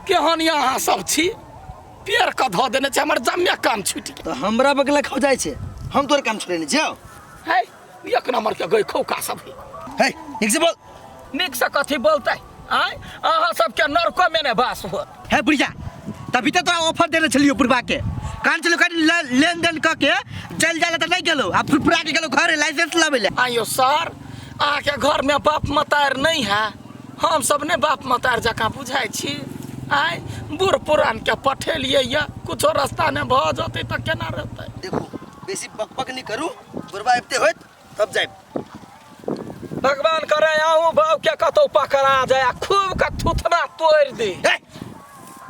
केहन अहाँ सब छी पेड़ के धऽ देने छै हमर जम्मे काम छूटि गेल। तऽ हमरा बगला खौ जाइ छै, हम तोर काम छोड़ेने छियौ। है एक नंबर के गई खौका सब है। है नीक से बोल। नीक से कथी बोलतै? आय अहाँ सबके नरको में ने बास होत। हे बुढ़िया, तभी तऽ तोरा ऑफर देने छलियौ बुढ़बा के, कान छलियौ कनि लेन देन कऽ के चलि जाय लए, तऽ नहि गेलौ आ फुरफुरा के गेलौ घरे लाइसेंस लाबै लए। आइयो सर, अहाँके घर में बाप मतार नहीं है? हम सब ने बाप मतार जकाँ बुझाइ छी? आय बूढ़ पुरान के पठेलियै या कुछो रास्ता ने भऽ जेतै तऽ केना रहतै? देखू बेसी बकबक नहि करू, बुढ़बा आबिते होइत तब जायब। भगवान करे अहूँ बाप के कतौ पकड़ा जाय आ खूब के थुथना तोड़ि दे। हे,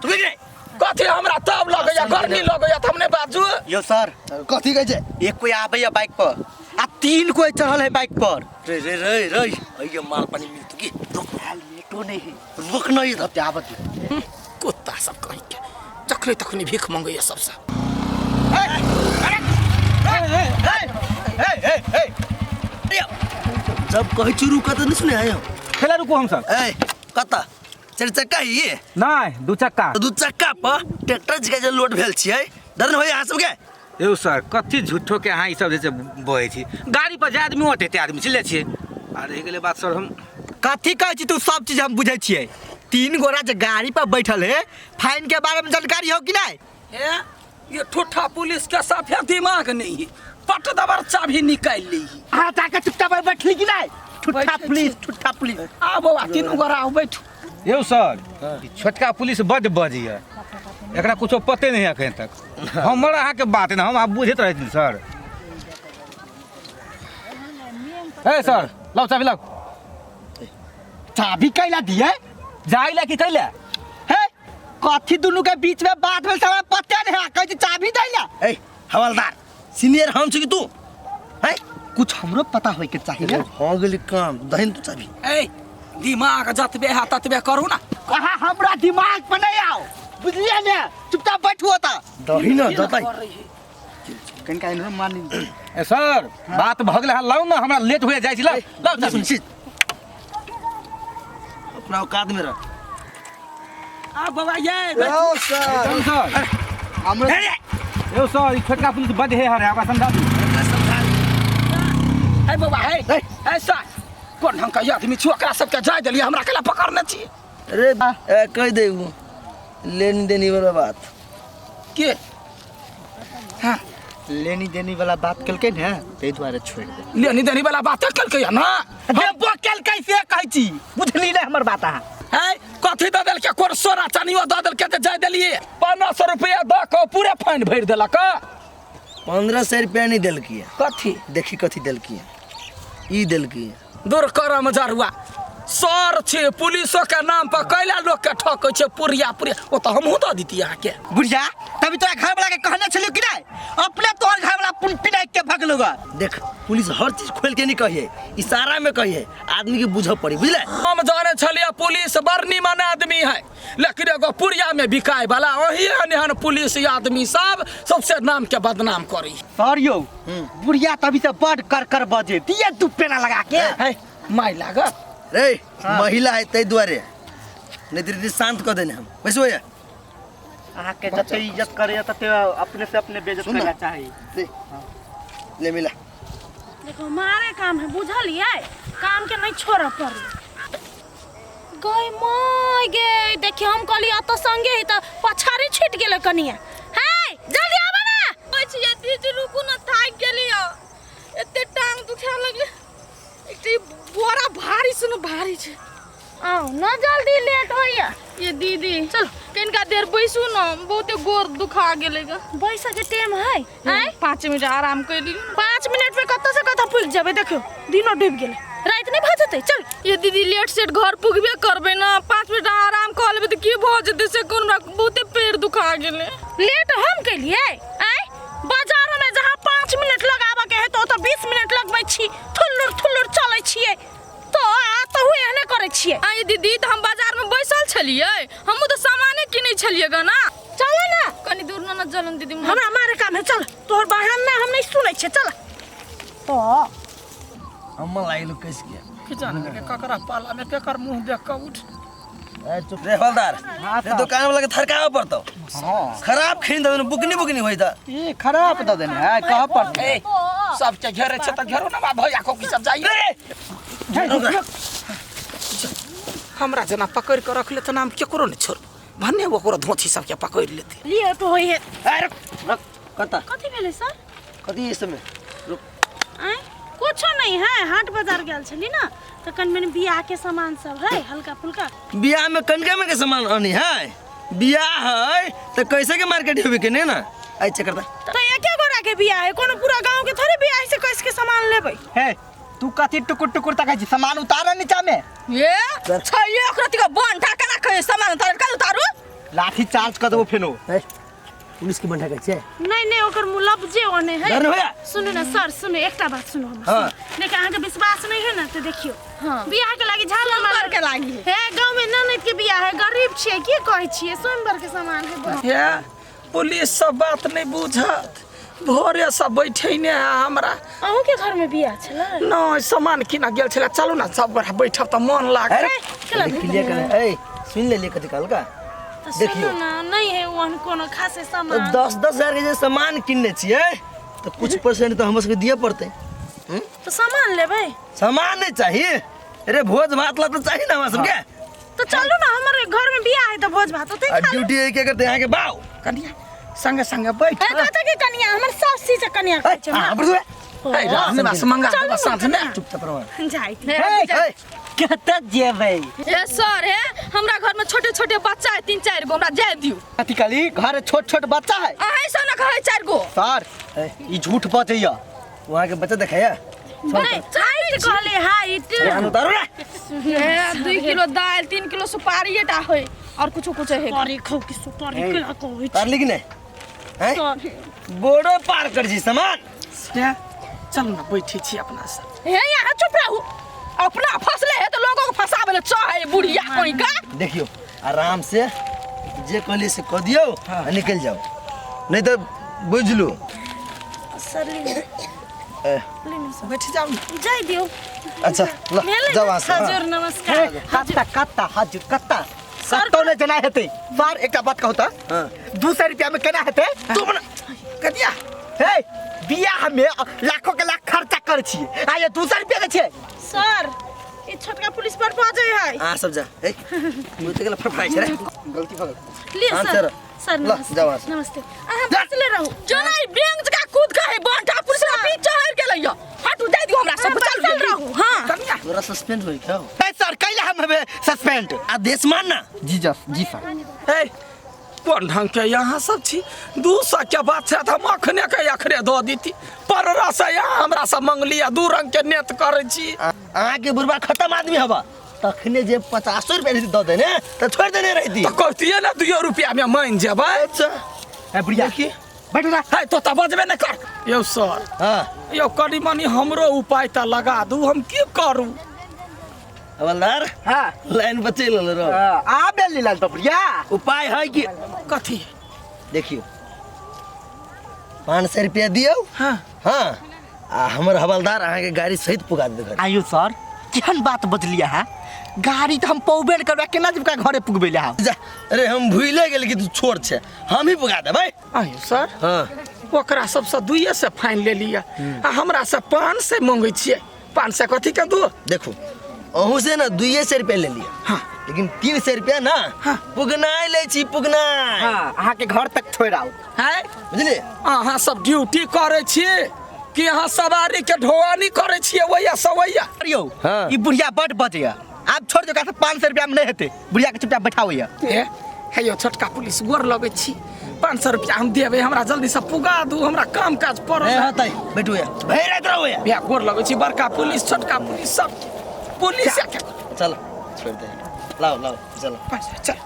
तू के रे? कथी हमरा तब लगैया, गर्मी लगैया तऽ हम नहि बाजू। यौ सर। कथी कहै छै? एक कोई आबैया बाइक पर आ 3 कोई चढ़ल है बाइक पर। रे रे रे रे, अइये माल पानी मिलतौ की? रुक। हेलमेटो नहीं है। रुक नहीं धत्ते आबत। कुत्ता सब कहीं के जखनी तखनी भीख मंगैया सबसे। जब कहै छी रुक तऽ नहि सुने आयो। खेला रुकू हम सब। ए कतऽ? चारि चक्का ही? नहि, दू चक्का। दू चक्का पर ट्रैक्टर जकाँ जे लोड भेल छियै, डर नहि होइए अहाँ सबके? यौ सर, कथी झूठो के अहाँ ई सब जे छै बजै छी? गाड़ी पर जे आदमी होतै ते आदमी चलि जाइ छियै। आ रहि गेलै बात सर, हम कथी कहै छी तू? सब चीज हम बुझै छियै। 3 गोरा जे गाड़ी पर बैठल है, फाइन के बारे में जानकारी हो कि नहीं? हे ये ठूठा पुलिस के साफे दिमाग नहीं है, पट दबर चाबी निकाल ली। अहाँ जाके चुपचाप बैठली कि नहीं? ठुठा बैठे पुलिस, छी। ठुठा पुलिस। आ बौआ, तीनू गोरा आओ बैठू। यौ सर, ई छोटका पुलिस बड्ड बजैया, एकरा कुछो पते नहीं है एखन तक। हमर अहाँके बात ने हम आब बुझैत रहै छी सर। हे सर, लाउ चाबी लाउ। चाबी कैला दिए? जाय ला की कैला? हे कथी दुनू के बीच में बात भेल से हमरा पते नहीं है, कहै छी चाबी दै ला। ए हवलदार, सीनियर हम छी कि तू? हैं? कुछ हमरो पता होय के चाहिए ने। हो गेली काम, दहिन तू चाबी। ए दिमाग जतबे है ततबे करू ना। अहाँ हमरा दिमाग पर नहीं आओ, बुझलिए ने? चुपचाप बैठू ओतऽ। दही ना जतै। कनिका इन्हरो मानी। ए सर, बात भऽ गेलै, अहाँ लाउ ने, हमरा लेट हुए जाइ छी। लाउ लाउ चाबी। सुन छी, अपना औकात में रह। आ बौआ ये बैठू। यौ सर। चलू सर। हमरो यौ सर, ई छोटका पुलिस बड हे हर है, ओकरा समझा दियौ। हे बौआ, हे हे सर, कोन ढंग के आदमी छी? ओकरा सबके जाय देलियै, हमरा केला पकड़ने छी? अरे ए, कह दे उ लेनी देनी वाला बात। के? हाँ। लेनी देनी वाला बात केलकै ने, ताहि दुआरे छोड़ि दे। लेनी देनी वाला बात केलकै हन ना? देबो केलकै से कहै छी, बुझली नहि हमर बात अहाँ। है कथी दऽ देलकै? कोन सोना चानियो दऽ देलकै तऽ जाय देलियै? 1500 रुपया दऽ कऽ पूरे फाइन भरि देलक। 1500 रुपया नहीं देलकी है। कथी? देखी कथी देलकी है, ई देलकी है। दूर करम जरुआ सर छी, पुलिसो के नाम पर कैला लोग के ठकै छै? पुरिया पुरिया ओ तऽ हमहूँ दऽ दितियै अहाँके। बुढ़िया, तभी तोरा घर वाला के कहने छलियौ कि नहीं? अपने तोहर घर वाला पुन पिनाइक के भगलो गा। देख पुलिस हर चीज खोल के नहीं कहिए, इशारा में कहिए, आदमी के बुझ पड़ी, बुझले? हम जाने छलियै पुलिस बड़ निमन आदमी है, लेकिन एगो पुरिया में बिकाय वाला वही एहन एहन पुलिस आदमी सब सबसे नाम के बदनाम करी। सर यौ, बुढ़िया तभी से बड़ कर कर बजे दिए दू पेना लगा के। है माय लागत रे। महिला है ताहि दुआरे, नहीं तो शांत कऽ देने हम। वैसे होइए अहाँके जते इज्जत करैया तते अपने से अपने बेइज्जत सुन ना। करना चाही। ले, ले मिला। देखो मारे काम है, बुझलियै? काम के नहीं छोड़ऽ पड़े। गई my गे, देखियो हम कहली अतऽ संगे ही तऽ पछाड़ी छूटि गेलै कनिया। हे जल्दी आबऽ ना। कहै छियै दीदी रुकू ना, थाकि गेलियै, एते टांग दुखाए लगलै, एकटा ई बोरा भारी से ने भारी छै। आउ ना जल्दी, लेट होइया। ये दीदी चल। कनिका देर बैसू न, बहुते गोर दुखा गेलै ग। बैसऽ के टाइम है? आँय? 5 मिनट आराम कर लियौ न। 5 मिनट में कतऽ से कतऽ पुगि जेबै? देखियौ दिनो डूबि गेलै, राति नहि भऽ जेतै? चल। ये दीदी लेट सेट घर पुगबे करबै न, 5 मिनट आराम कऽ लेबै तऽ की भऽ जेतै से? कोन हमरा बहुते पेट दुखा गेलै। लेट हम केलियै? आँय, बाजारमे जहाँ 5 मिनट लगाबऽ के है तऽ ओतऽ 20 मिनट लगबै छी, थुल्लुर थुल्लुर चलै छियै तऽ आ तहु एहने करै छियै। आँय दीदी, तऽ हम बाजारमे बैसल छलियै, हमहूँ तऽ सामाने किनै छलियै ग ना। चल ना। कनी दूर न न चलू दीदी। हमरा मारे काम है, चल। तोहर बहाना हम नहीं सुनै छियै, चल। तो अम्मा लागल कस के की जान गेलै ककरा पाला में केकर मुंह देख कऽ उठ। ए, चुप रे हवलदार। रे दुकान वाला के थरकावे पड़तो। खराब खरीद दे बुकनी बुकनी होई त। ई खराब दऽ देने है कह पड़तै। ए सबके घेरे छै तऽ घेरो ना भैया को की सब जाइए। हमरा जेना पकड़ के रख लेते ना हम केकरो नहीं छोड़ब, भन्ने ओकरो धोती सबके पकड़ लेते। लिए तो होई है। ए रुक रुक, कता कथी भेलै सर? कथी इस समय रुक। आँय कुछो नहीं है, हाट बाजार गेल छली ना तऽ कनि मनि बियाह के सामान सब है हल्का फुल्का। बियाह में कनके में के सामान आनी है? बियाह है तो कैसे के मार्केट होबे के ने ना ऐ चेक करता। तऽ एके गोरा के बियाह है, कोनो पूरा गांव के थोड़े बियाह से कैसे के सामान लेबै। हे तू कथी टुकुर टुकुर तकै छी, सामान उतार नीचा में। ये छै एक रति के बंठा केना कहै सामान उतार काल उतारू? लाठी चार्ज कर देबो फेनो। ए पुलिस के बंठा कहै छै? नहीं नहीं ओकर मुलबजे ओने है। डर होया? सुनू ना सर, सुनू एकटा बात सुनू हमर। हाँ। देखिए अहाँ के विश्वास नहीं है ना तो देखियो। हाँ। बियाह के लागी झाल सोमवार के लागी हे गांव में ननद के बियाह है, गरीब छियै की कहै छियै, सोमवार के सामान है बस। हे पुलिस सब बात नहीं बुझत, भोरे सब बैठे ने है हमरा। अहूँ के घर में बियाह छलै? नहीं सामान किना गेल छलै, चलू ना सब गोरा बैठब तऽ मन लागत। अरे केला क्लियर कर। ए सुन ले ले कथी कहलका? तऽ देखियो। सुनू ना, नहीं है ओहन कोनो खासे तो सामान। 10-10 हजार के जे सामान किनने छियै तो कुछ परसेंट तो हमरा सबके दिए पड़तै। तो सामान लेबै? सामान नहीं चाहिए, अरे भोज भात ला तो चाहिए ना हमरा सबके। तो चलू ना हमर घर में बियाह है तो भोज भात होतै। आ ड्यूटी के करते यहाँ के बाऊ कनिया संगे संगे बैठ। ए कथी के कनिया, हमर सास छी से कनिया कहै छै। हां बरदुए ए रात में मंगा देबा साँझ में। चुपचाप रहो। जाइ। ए कतऽ जेबै? ए सर हे हमरा घर में छोटे छोटे बच्चा है 3-4 गो, हमरा जाय दियौ। कथी कहली? घर छोट छोट बच्चा है? अहीं से न कहै 4 गो। सर ई झूठ बजैया। वहाँ के बच्चा देखाया? नहीं हाइट कहले हाइट। सामान उतारू ना। हे 2 किलो दाल 3 किलो सुपारी टा है और कुछो कुछो है। सुपारी खाऊ कि सुपारी केला कहै पार ली कि नहीं? हैं बोर्डो पार कर जी सामान। चल ना बैठे छी अपना सब। हे यहाँ चुप रहू, अपना फसले है तो लोगों को फसावे ले चाहे बुढ़िया कोई का। देखियो आराम से जे कहली से कह दियो आ निकल जाओ, नहीं तो बुझ लो। सर ले बैठ जाओ जाय दियो। अच्छा ल जाओ वहाँ से। हजुर नमस्कार। कत्ता कत्ता हजुर कत्ता कत्तो ने जना हेतै। सर एकटा बात कहू त, 200 रुपया में केना हेतै? तू अपना कदिया हे बियाह में लाखों के लाख खर्चा कर छियै आ ये 200 रुपया के छै। सर ई छोटका पुलिस पर बजै है। हां सब जा। ए मुते के फड़फड़ाइ छै रे, गलती भ गेल। लिए सर। सर ल जाओ वहाँ से। नमस्ते। अहाँ बचले रहू। जना ई बैंक जका कूद के है बंटा पुलिस के पीछे हर गेलै य। हटू जाय दियौ हमरा सब, चल रहू। हां कनिया तोरा सस्पेंड होई क्या? ए सर कैला हम हबे सस्पेंड? आदेश मान ना। जी जी सर। ए कोन ढंग के यहाँ सब छी? 200 के बात छै त हम अखने के अखने दऽ दीती। पररा से यहाँ हमरा से मंगली आ 2 रंग के नेत करै छी। अहाँ के बुढ़बा खत्म आदमी हबा, तखने जे 50 रुपया दऽ देने त छोड़ देने रहती। त कहतियै ना 2 रुपया में मान जेबै। अच्छा ए बुढ़िया बैठू ना। है तो त बजबे नै कर। यौ सर। हां यौ कनि मनि हमरो उपाय त लगा दू, हम की करू? हवलदार हां लाइन पर चलि रहल रहो। आ बेली लाइन पर बुढ़िया। उपाय है कि कथी? देखियो 500 रुपया दियौ। हाँ हाँ आ हमर हवलदार अहाँ के गाड़ी सहित पुगा देत घर। आयु सर केहन बात बजलियै अहाँ? गाड़ी तऽ हम पौबे नहि करबै, केना जेबै घरे पुगबै लए हम? जा अरे हम भूले गेल कि तू छोट छै, हम ही पुगा देबै। आयु सर। हाँ ओकरा सबसँ 200 फाइन लेलियै आ हमरा से 500 मंगै छियै। 500 कथी के दू? देखो अहूँ से ना 200 रुपया ले लिया। हाँ लेकिन 300 रुपया ना हाँ पुगनाइ लै छी पुगनाइ। हाँ अहाँ के घर तक छोड़ि आउ है बुझलियै? अहाँ सब ड्यूटी करै छी कि अहाँ सवारी के ढोआनी करै छियै? वैया सवैया। यौ हाँ। ई बुढ़िया बड बजैया, आब छोड़ दियौ, 500 रुपया में नहीं हेतै, बुढ़िया के चुपचाप बैठाबैया। ए हे यौ छोटका पुलिस गोर लगै छी, 500 रुपया हम देबै, हमरा जल्दी से पुगा दू, हमरा काम काज पड़ल। ए होतै बैठू या भरि राति रहू या। भैया गोर लगै छी, बड़का पुलिस छोटका पुलिस सब पुलिस। चल छोड़ दे, लाओ लाओ चलो चल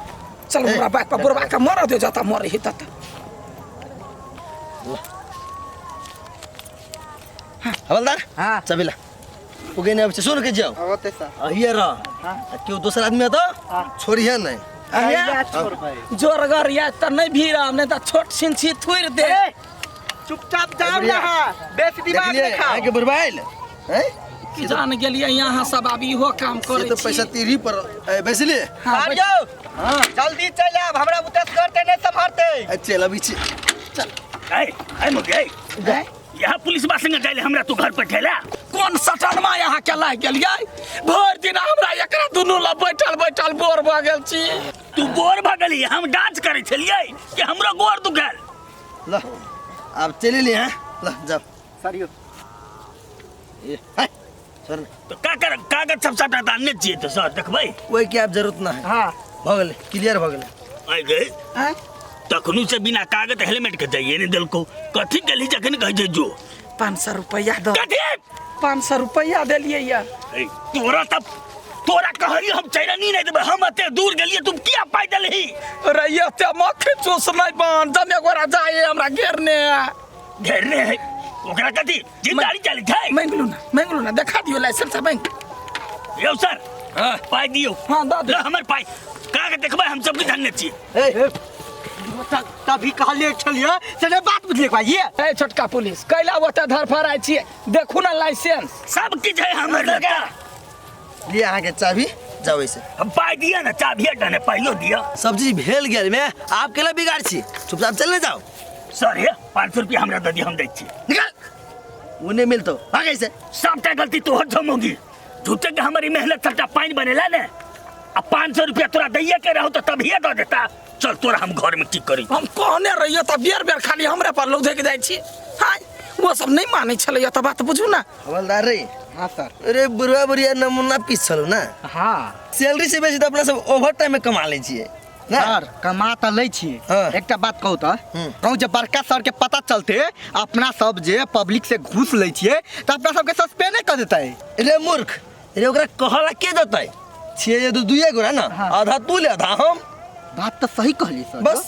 चल हमरा बाइक पर बुढ़बा के मरऽ दियौ, जतऽ मरै है ततऽ। हवलदार हाँ चाबी ला। ओके नहीं अब सुन के जाओ। होतै सर। अहिए रह, केओ दोसर आदमी तो छोड़िहे नहीं। जोरगर या त नहीं भीड़म, नहीं त छोट छिन छी थुरि दे। चुपचाप जाओ ना, बेसी दिमाग देखलियै नहीं खाओ। अहाँके बुढ़बा आयल हैं? कि जान गेलियै यहाँ सब आब इहो काम से करै तो पैसा तीर ही पर ए, बैसली हाँ, सर यौ जल्दी चलि आब हमरा उतेस करते नहीं सम्हारते ए, चल अभी छी ऐ ऐ मुगे यहाँ पुलिस बा संगे जाइले हमरा तू घर पर ठेला कोन सटनमा यहाँ के लागि गेलियै भरि दिन हमरा एकरा दुनू लग बैठल बैठल बोर भऽ गेल छी तू बोर भऽ गेली हम डांस करै छलियै कि हमरो गोर दुखायल ल अब चलि ली हैं ल जाओ सर यौ ए हाय सर ने तो का कर कागज सब सबटा तऽ आनने छियै तऽ सर देखबै ओहि के आब जरूरत ना है हाँ भऽ गेलै क्लियर भऽ गेलै आइ गए तखनु से बिना कागज हेलमेट के जाइए नहीं देलको कथी गेली जखन कहै छै जो 500 रुपैआ दऽ कथी 500 रुपैआ देलियै या ए, तोरा तब तोरा कहलियो हम चैरनी नहीं देबै हम एते दूर गेलियै तुम किया पाइ देलही रे एते मक्खी चूस नहि बन जने गोरा जाए हमरा घेरने घेरने है ओकरा कथी जिंदारी चली छै मांगि लू ना मांगि लू ना देखा दियौ लाइसेंस बैंक यौ सर हाँ। पाइ दियौ हाँ, दऽ दियौ। ल हमर पाइ कागज देखबै हम सब किछु धन्य छियै ए तभी कहलिए छलिए से नहीं बात बुझलिए भाई ये ए छोटका पुलिस कैला ओतऽ धरफड़ाइ छियै देखू ना लाइसेंस सब किछु है हमर लगा लिए अहाँके चाभी जाओ ऐसे हम पाइ दिअ ने चाभिए टा ने पाइयो दिअ सब चीज भेल गेल में आप केला बिगाड़ छी चुपचाप चल ने जाओ सर हे 500 रुपया हमरा दऽ दिअ हम दै छी निकल वो नहीं मिलतो भाग ऐसे सबटा गलती तोहर छौ मौगी झूठे के हमारी मेहनत सबटा पानि बनेला ने आ 500 रुपया तोरा दैये के रहो तो तभिए दऽ देता चल तोरा हम घर में की करी हम कहने रहियो तऽ बेर बेर खाली हमरे पर लौधकि जाइ छी हाय ओ सब नहि मानै छलैया तऽ बात बुझू ना हवलदार रे हाँ सर अरे बुढ़वा बुढ़िया नमूना पीस छलो ना हाँ सैलरी से बेसी तऽ अपना सब ओवर टाइम में कमा लै छियै ना सर कमा तऽ लै छियै हाँ। एकटा बात कहू तऽ हम्म। कहूँ जे बड़का सर के पता चलते अपना सब जे पब्लिक से घूस लै छियै तऽ अपना सबके सस्पेंडे कऽ देतै रे मूर्ख रे ओकरा कहला के देतै छियै जे दू दुइए गोरा ना हाँ। आधा तू ले आधा हम बात तऽ सही कहलियै सर बस।